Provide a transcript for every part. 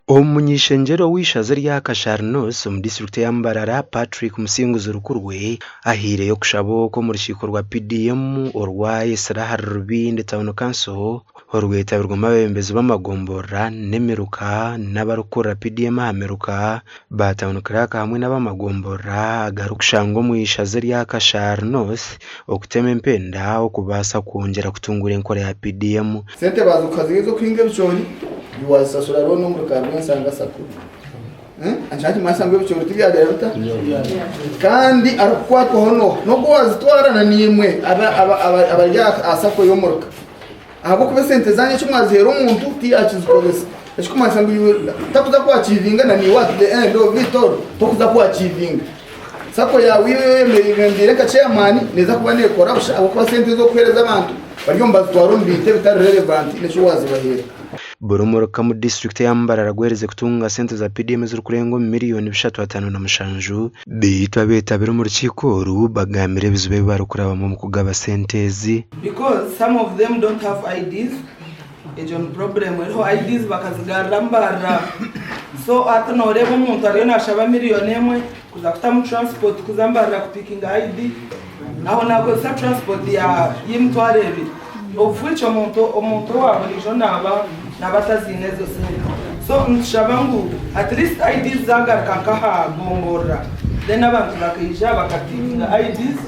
Omuny'ishengyero w'eishaza erya Kashari North omu disiturikiti eya Mbarara, Patrick Musinguzi Rukurwe ahaireyo okushaba oku omu rukiiko rwa PDM orwayetsire ahari Rubindi Town Council orwetabirwemu abeebembezi b'amagomborora n'emiruka n'abarikukurira PDM aha miruka, ba Town Clerk hamwe n'ab'amagomborora agarikushangwa omu ishaza erya Kashari North okutema empenda okubaasa kwongyera kutunguura enkora ya PDM. Sente baazikuha ziri ez'okuhinga ebicoori, iwe waazisasura looni omu rukaari rw'ensanga sacco. Nikyo nikimanyisa ngu ebicoori tibyagira bita? Kandi arikukwatwaho n'oha? N'ogu owaazitwara na naimwe abari aha sacco y'omuruka. Ahabw'okuba esente zaanyu eki mwaziheera omuntu tiyakizikozesa. Ekirikumanyisa ngu iwe takuza kwakiivinga na naiwe at the end of it all tokuza kwakiivinga. Sacco yaawe iwe oyemereire nka chairman neeza kuba neekora busha ahabw'okuba sente ez'okuheereza abantu bariyo nibazitwara omu bintu ebitari relevant n'eki waazibaheera. Buri muruka omu disiturikiti eya Mbarara guherize kutunga sente za PDM ezirikurenga omu miriyoni bishatu ataano na mushanju. Beitu abeetabire omu rukiiko oru bagambire ebizibu ebi barikurabamu omu kugaba sente ezi. Because some of them don't have IDs, egyo ni problem eriho, IDs bakazigarura Mbarara so hati noreeba omuntu ariyo nashaba miriyoni emwe kuza kutamu transport kuza Mbarara kupikinga ID aho nakozesa transport ya y'emitwaro ebiri of which omuntu omuntu owa buriijo naba naba ataziine ezo sente so nitushaba ngu at least IDs zagaruka nkaha gomborora then abantu bakaija bakapikinga IDs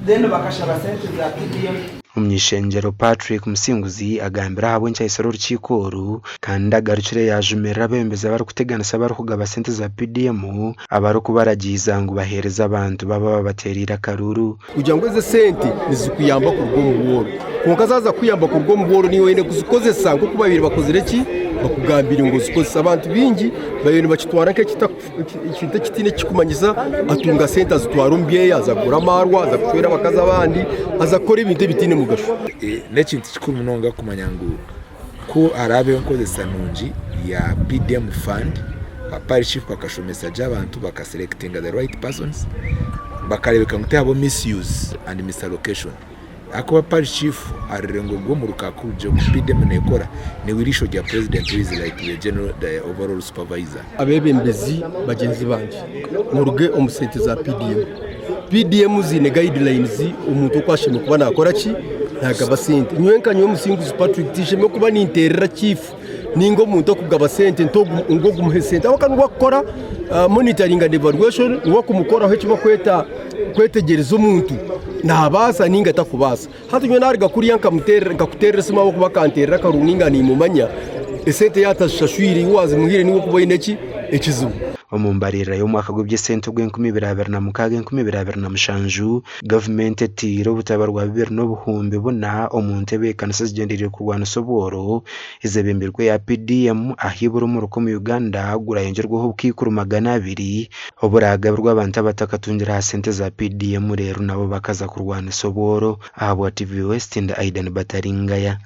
then bakashaba sente za PDM. Omuny'ishengyero Patrick Musinguzi agambire ahabw'enki aitsire orukiiko oru kandi agarukire yaajumirira abeebembezi abarikuteganisa abarikugaba sente za PDM abarikubaragiiza ngu baheereze abantu baaba babateereire akaruuru. Kugira ngu ezi esente nizikuyamba kuruga omu bworo. Kwonka zaaza kukuyamba kuruga omu bworo niiwe oine kuzikozesa nk'oku babaire bakozire ki? Bakugambiire ngu ozikozese. Abantu baingi babaire nibakitwara nk'ekintu ekitaine eki kirikumanyisa, atunga sente azitwara omu byeye, aza kugura amaarwa, aza kushwera abakazi abandi, aza kukora ebintu ebitaine mugasho. N'ekintu kikuru munonga kumanya ngu ku haraabeho enkozesa nungi ya PDM fund, ba parish chief bakashomesa gye abantu baka selectinga the right persons, bakareebeka ngu tihariho misuse and misallocation. Ahakuba parish chief aha rurengo rw'omuruka kurugiirira oku PDM neekora, niwe iriisho rya president who is like the general, the overall supervisor. Abeebembezi bagyenzi bangye, muruge omu sente za PDM. PDM ziine guidelines omuntu oku ashemereire kuba naakora ki? Naagaba sente. Nyowe nka nyowe Musinguzi Patrick tinshemereire kuba ninteerera chief ninga omuntu orikugaba sente nti ogu ngu ogu muhe sente ahabw'okuba niwe arikukora monitoring and evaluation, niwe arikumukoraho eki barikweta kwetegyereza omuntu naabaasa ninga takubaasa. Hati nyowe naaruga kuriya nkamuteerera nkakuteerera esimu ahabw'okuba akanteerera akarungu ninga niimumanya, esente yaaba atazishashwire iwe waazimuhaire niiwe orikuba oine ki? Ekizibu. Omu mbaririra y'omwaka gw'eby'esente ogw'enkumi ibiri abiri na mukaaga enkumi ibiri abiri na mushanju, gavumenti etaire obutaba rwa 2,400 omu ntebeekanisa ezigyendereire kurwanisa obworo ezebembirwe eya PDM ahi buri muruka omu Uganda gurayongyerweho obukaikuru 200 oburagabirwe abantu abatakatungire aha sente za PDM reero nabo bakaza kurwanisa obworo. Ahabwa TV West ndi Aidan Bataringaya.